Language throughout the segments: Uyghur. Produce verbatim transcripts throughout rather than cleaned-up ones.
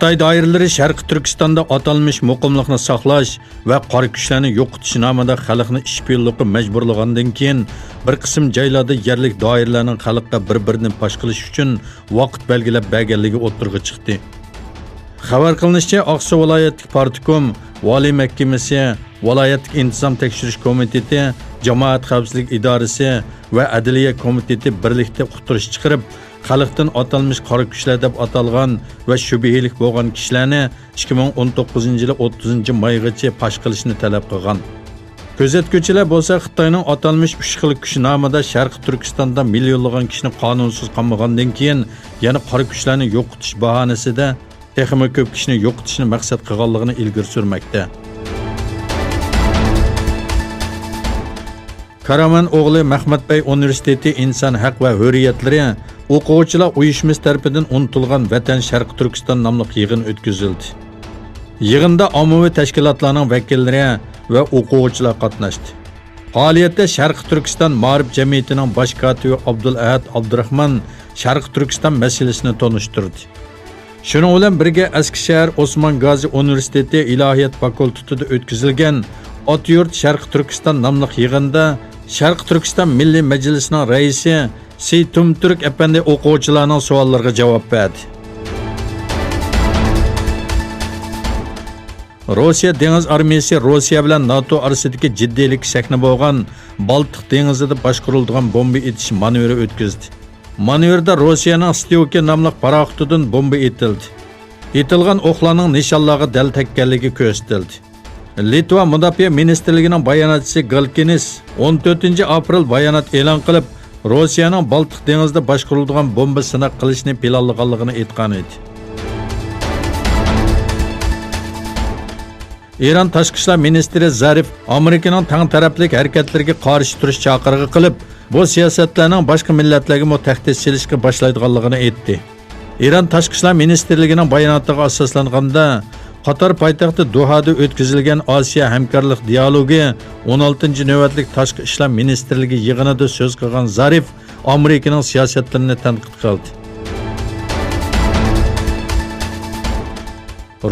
خىتاي دائىرىلىرى شەرقىي تۈركىستاندا ئاتالمىش مۇقىملىقنى ساقلاش ۋە قارا كۈچلەرنى يوقىتىش نامىدا خەلقنى ئىشپىيونلۇققا مەجبۇرلىغاندىن كېيىن، بىر قىسىم جايلاردا يەرلىك دائىرىلەرنىڭ خەلققە بىر-بىرىدىن پاش قىلىش ئۈچۈن ۋاقىت بەلگىلەپ بەرگەنلىكى ئوتتۇرىغا چىقتى. خەۋەر قىلىنىشىچە، ئاقسۇ ۋىلايەتلىك پارتكوم، ۋالىي مەھكىمىسى، ۋىلايەتلىك ئىنتىزام تەكشۈرۈش كومىتېتى، جامائەت خەۋپسىزلىك ئىدارىسى ۋە ئەدلىيە كومىتېتى بىرلىكتە ئۇقتۇرۇش چىقىرىپ، خەلقتىن ئاتالمىش قارا كۈچلەر دەپ ئاتالغان ۋە شۈبھىلىك بولغان كىشىلەرنى ئىككى مىڭ ئون توققۇزىنچى يىلى ئوتتۇزىنچى مايغىچە پاش قىلىشنى تەلەپ قىلغان. كۆزەتكۈچىلەر بولسا خىتاينىڭ ئاتالمىش ئۈچ خىل كۈچى نامىدا شەرقىي تۈركىستاندا مىليونلىغان كىشىنى قانۇنسىز قامىغاندىن كېيىن، يەنە قارا كۈچلەرنى يوقىتىش باھانىسىدە تېخىمۇ كۆپ كىشىنى يوقىتىشنى مەقسەت قىلغانلىقىنى ئىلگىرى سۈرمەكتە. كارامەن ئوغلى مەخمەتبەي ئۇنىۋېرسىتېتى ئىنسان ھەق ۋە ھۆرىيەتلىرى ئوقۇغۇچىلار ئۇيۇشمىسى تەرىپىدىن ئۇنتۇلغان ۋەتەن شەرقىي تۈركىستان ناملىق يىغىن ئۆتكۈزۈلدى. يىغىندا ئاممىۋى تەشكىلاتلارنىڭ ۋەكىللىرى ۋە ئوقۇغۇچىلار قاتناشتى. پائالىيەتتە شەرقىي تۈركىستان مائارىپ جەمئىيىتىنىڭ باش كاتىپى ئابدۇلئەھەد ئابدۇراخمان شەرقىي تۈركىستان مەسىلىسىنى تونۇشتۇردى. شۇنىڭ بىلەن بىرگە، ئەسكىشەھەر ئوسمان گازى ئۇنىۋېرسىتېتى ئىلاھىيات فاكۇلتېتىدا ئۆتكۈزۈلگەن ئاتا يۇرت شەرقىي تۈركىستان ناملىق يىغىندا شەرقىي تۈركىستان مىللىي مەجلىسىنىڭ رەئىسى سى تۇمتۈرك ئەپەندى ئوقۇغۇچىلارنىڭ سوئاللىرىغا جاۋاب بەردى. روسىيە دېڭىز ئارمىيىسى روسىيە بىلەن ناتو ئارىسىدىكى جىددىيلىككە سەكنە بولغان بالتىق دېڭىزىدا باشقۇرۇلىدىغان بومبا ئېتىش مانېۋىرى ئۆتكۈزدى. مانېۋىردا روسىيەنىڭ ستىۋكى ناملىق پاراخوتىدىن بومبا ئېتىلدى. ئېتىلغان ئوقلارنىڭ نىشانلارغا دەل تەگكەنلىكى كۆرسىتىلدى. لىتۋا مۇداپىئە مىنىستىرلىكىنىڭ باياناتچىسى گالكىنىس ئون تۆتىنچى ئاپرېل بايانات ئېلان قىلىپ، روسىيەنىڭ بالتىق دېڭىزىدا باشقۇرۇلىدىغان بومبا سىناق قىلىشنى پىلانلىغانلىقىنى ئېيتقان ئىدى. ئىران تاشقى ئىشلار مىنىستىرى زەرىف ئامېرىكىنىڭ تەڭ تەرەپلىك ھەرىكەتلىرىگە قارشى تۇرۇش چاقىرىقى قىلىپ، بۇ سىياسەتلەرنىڭ باشقا مىللەتلەرگىمۇ تەھدىت سېلىشقا باشلايدىغانلىقىنى ئېيتتى. ئىران تاشقى ئىشلار مىنىستىرلىكىنىڭ باياناتىغا ئاساسلانغاندا، قاتار پايتەختى دوھادا ئۆتكۈزۈلگەن ئاسىيا ھەمكارلىق دىيالوگى ئون ئالتىنچى نۆۋەتلىك تاشقى ئىشلار مىنىستىرلىكى يىغىنىدا سۆز قىلغان زارىف ئامېرىكىنىڭ سىياسەتلىرىنى تەنقىد قىلدى.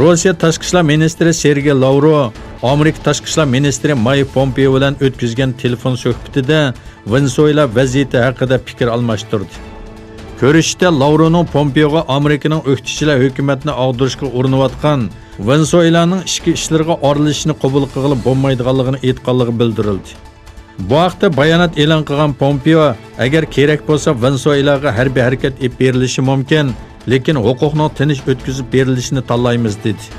روسىيە تاشقى ئىشلار مىنىستىرى سېرگېي لاۋروۋ ئامېرىكا تاشقى ئىشلار مىنىستىرى مايك پومپېئو بىلەن ئۆتكۈزگەن تېلېفون سۆھبىتىدە ۋېنېسۇېلا ۋەزىيىتى ھەققىدە پىكىر ئالماشتۇردى. كۆرۈشۈشتە لاۋروۋنىڭ پومپېئوغا ئامېرىكىنىڭ ئۆكتىچىلەر ھۆكۈمەتنى ئاغدۇرۇشقا ئۇرۇنۇۋاتقان ۋېنېسۇېلانىڭ ئىچكى ئىشلىرىغا ئارىلىشىشنى قوبۇل قىلغىلى بولمايدىغانلىقىنى ئېيتقانلىقى بىلدۈرۈلدى. بۇ ھەقتە بايانات ئېلان قىلغان پومپېئو، ئەگەر كېرەك بولسا، ۋېنېسۇېلاغا ھەربىي ھەرىكەت ئېلىپ بېرىلىشى مۇمكىن، لېكىن ھوقۇقنىڭ تىنچ ئۆتكۈزۈپ بېرىلىشىنى تاللايمىز، دېدى.